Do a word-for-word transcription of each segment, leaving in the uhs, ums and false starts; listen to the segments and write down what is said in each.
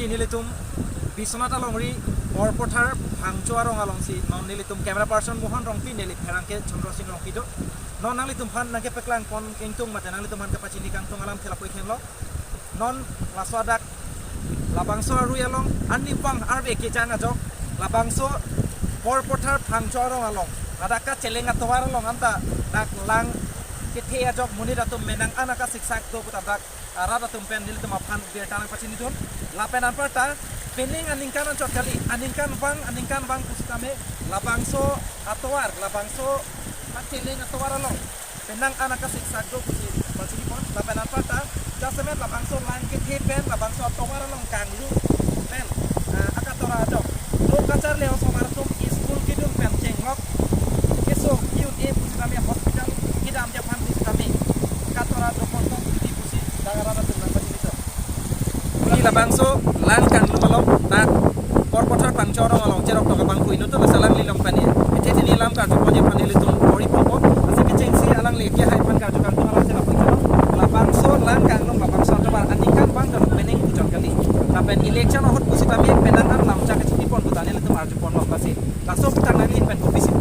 Nelitum Biswanath alongri Borpathar Phangcho arong alongsi non nelitum camera person Mohan Rongpi, neli pherangke Chandra Sing Rongpi do. Non nanglitum aphan nangkepaklang pon kangtung mate nanglitum aphan kapachini kangtung alam thela pui khenlo. Non laso adak labangso arui along ani bang arve kejang ajok labangso Borpathar Phangcho arong along, ladak kacheleng atovar along anta dak lang kethe ajok monit atum menang an akasiksak do pu ta dak arat atum pen nelitum aphan birta nangpachinidun. Lapen anparta pining aningkan anchot kali, aningkanvang, aningkanvang pusitame labangso atovar, labangso kacheleng atovar along penang an akasiksak do pusi pachinipon. Lapen anparta jasemet labangso lang kethe pen labangso atovar along kanglu pen, ah, akatora ajok, lo kacharli osomar atum school kedun pen chenglok keso ki-un-e pusitame, hospital kedamji aphan pusitame akatora dokon tong pusi pusi dak arat atum nangpachini. Pini labangso lang kanglum along dak Borpathar Phangcho arong along cherok tok abang pui nutun lasi alangli along pen ethe theni alam karju ponji aphan nelitum bor-i ponpo. Lasi kechengsi alangli kehai aphan karju kangtung alam thela pui khenlo. Labangso lang kanglum labangso atovar aningkanvang ta pining anchot kali. Lapen election ahut pusitame penang an lamchak kachinipon pu ta nelitum arju ponlo, lasi laso aphuthak nangli pen kopisi.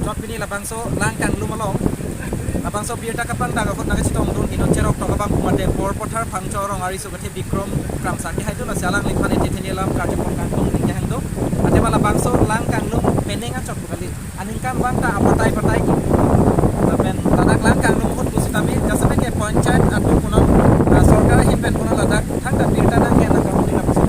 Chot pini labangso lang kanglum along labangso birta kapangdak ahut nangkachetongdun inut cherok tok abang pu mate Borpathar Phangcho arong ariso kethe Bikrom Kramsa kehai do, lasi alangliphan ethe theni alam karju pon kangtung ning kehang do. Athema labangso lang kanglum pining anchot pu kali, aningkanvang ta abatai batai ko. Lapen ladak lang kanglum ahut pusitame jasemet ke panchayat atum punon, ah, sorkar ahin pen punon ladak thangta birta nangkehang nangkahumri lapuson.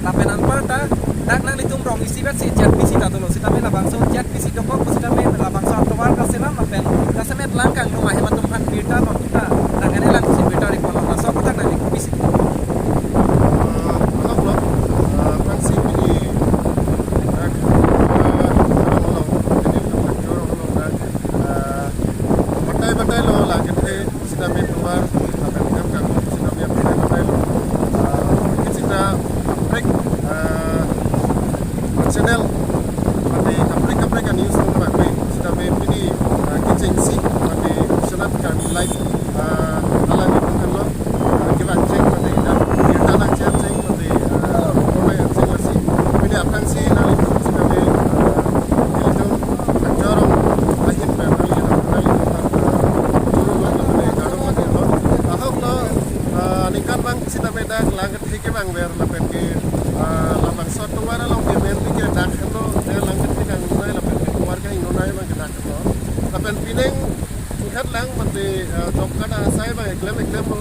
Lapen anparta dak nanglitum rong isi vet si Z P C ta dolo, sitame labangso Z P C dokok pusitame labangso atovar kaselam lapen jasemet lang kanglum ahem atum aphan birta non kita nangkehang lang si birta ri ponlo, laso aphuthak nangli kopisi. Ah, hello, hello. Ah, aphrangsi pini dak, ah, arong along, pini dak arong along dak, ah, batai batai lo lang kethe sitame atovar, lapen kam kam sitame batai batai lo. Ah, kechita kaprek, ah, channel mate kaprek kaprek a-news nangkevang pen sitame pini, ah, kechengsi mate Biswanath Karbi Live, ah, alanglitum aphanlo, ah, kevang cheng mate dak birta nangcheng cheng mate, ah, korma yang cheng lasi pini aphrangsi nanglitum sitame, ah, nelitum Phangcho arong ahin pen nanglitum nanglitum aphan, ah, choro lagi mate kardom lagi lo. Ahok lo, ah, aningkanvang sitame dak lang kethe kevang ver lapen ke, ah, labangso atovar along ke men ke dak heno, eh, lang kethe kangnai lapen ke tovar kangnai abang ke dak heno. Lapen pining singkhat lang mate, ah, job card asai abang eklem eklem lo.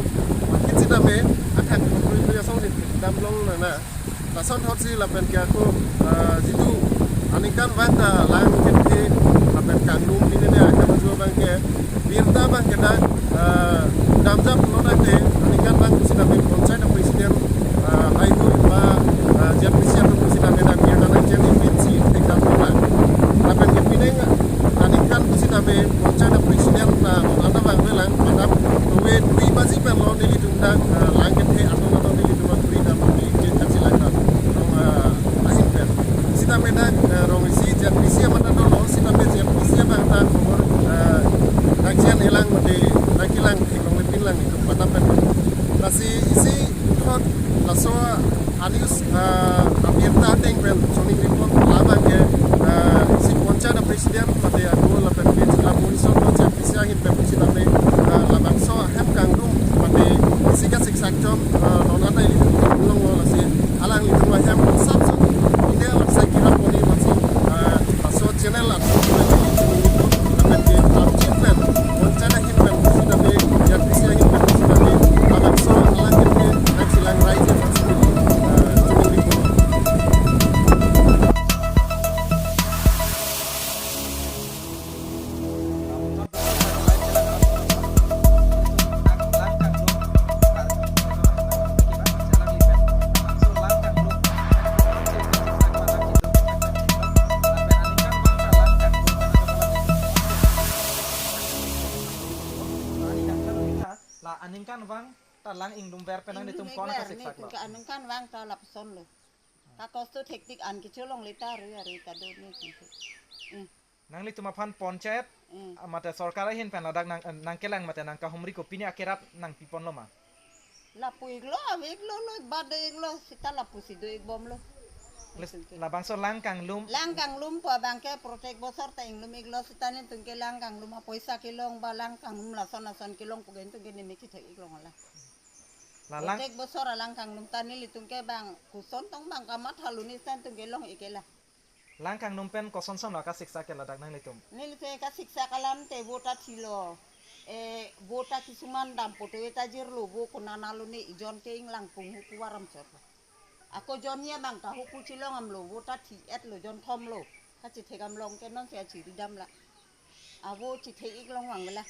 Kechita me athak puri puri asong si dam long nang na. Lason thotsi lapen ke ako, ah, jitu aningkanvang ta lang kethe lapen kanglum pini ne akan jo abang ke birta abang ke dak, ah, damjap lo nangte aningkanvang pusitame panchayat a-president, ah, hai hu ba, ah, Z P C atum pusitame dak birta nangcheng ni pinsi thekdam lo lang. Lapen ke pining aningkan pusitame panchayat a-president ta non anta abang velang, madam, tuwe dui baji pen lo nelitum dak, ah, lang kethe atum atum nelitum a-birta mati ke kachilang ta rong, ah, ahin pen. Sitame dak, ah, rong isi Z P C amat ta dolo, sitame Z P C abang ta khobor, ah, nangchian elang mate nangkelang theklongle pinlang itum pata pen. Lasi isi thot laso a-news, ah, abirta ateng pen joining report labang ke, ah, isi panchayat a-president mate ako lapen ke jila poriso to Z P C ahin pen pusitame, ah, labangso ahem kanglum mate isi kasiksak chom, ah, non anta ili long lo lasi alanglitum ahem sap sap ine alam sai kira poni masi, ah, laso channel at lapen Aningkanvang ta lang inglumver pen nanglitum inglum kon ikver, kasiksak nelitum lo? Ke aningkanvang ta lapuson lo. Ta kosto thektik an kecholongle ta arui arui ta do nelitum ke. Hmm. Nanglitum aphan panchayat, hmm, ah, mate sorkar ahin pen ladak nang, eh, nangkelang mate nangkahumri ko pini akerap nangpiponlo ma? Lapu-iklo, ave-iklo lo, bade-iklo, seta lapusi do-ikbomlo. Les-, labangso lang kanglum. Lang kanglum pu abangke protek bosor ta inglum-iklo, seta nelitum ke lang kanglum apoisa kelong ba lang kanglum lason lason kelong pu ke nelitum ke nemik kethek-iklong la. La lang. Protek bosor alang kanglum ta nelitum ke bang koson tong bang kamatha luni seta nelitum ke long-ik-e la. Lang kanglum pen kosonson lo kasiksak ke ladak nanglitum? Nelitum kasiksak alam te vo ta thilo. Eh, vo ta kisuman dampo te ta jirlo, vo konat lo ne, ijon ke inglangpung huku aram chot. Ako jon ye bang ta huku chilong amlo, vo ta thi-etlo, jon thomlo. Kachethek amlong ke non se achiri dam la. Avo chethek-iklong vangve la.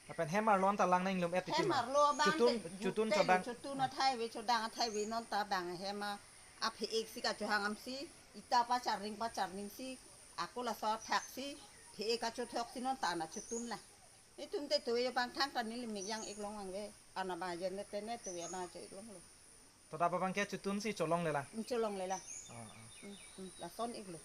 Lapen hem arlo anta lang nanglum-et iti hem ma? Arlo abang chotun, te, chotun te chodang. Chotun athai ave, chodang athai ave non ta bang hem a, aphe-ik si kachohang am si, ita pacharning pacharning si, ako laso athak si, phe-ik kachothok si non ta ana chotun la. Itum te tuve abang thangta neli mik yang-iklong vangve, ana ba jen te ne tuve ana cho-iklonglo. To dak abangke chotun si cholongle la? Hmm, cholongle la. Ah, ah. Hmm, hmm, lason-iklo.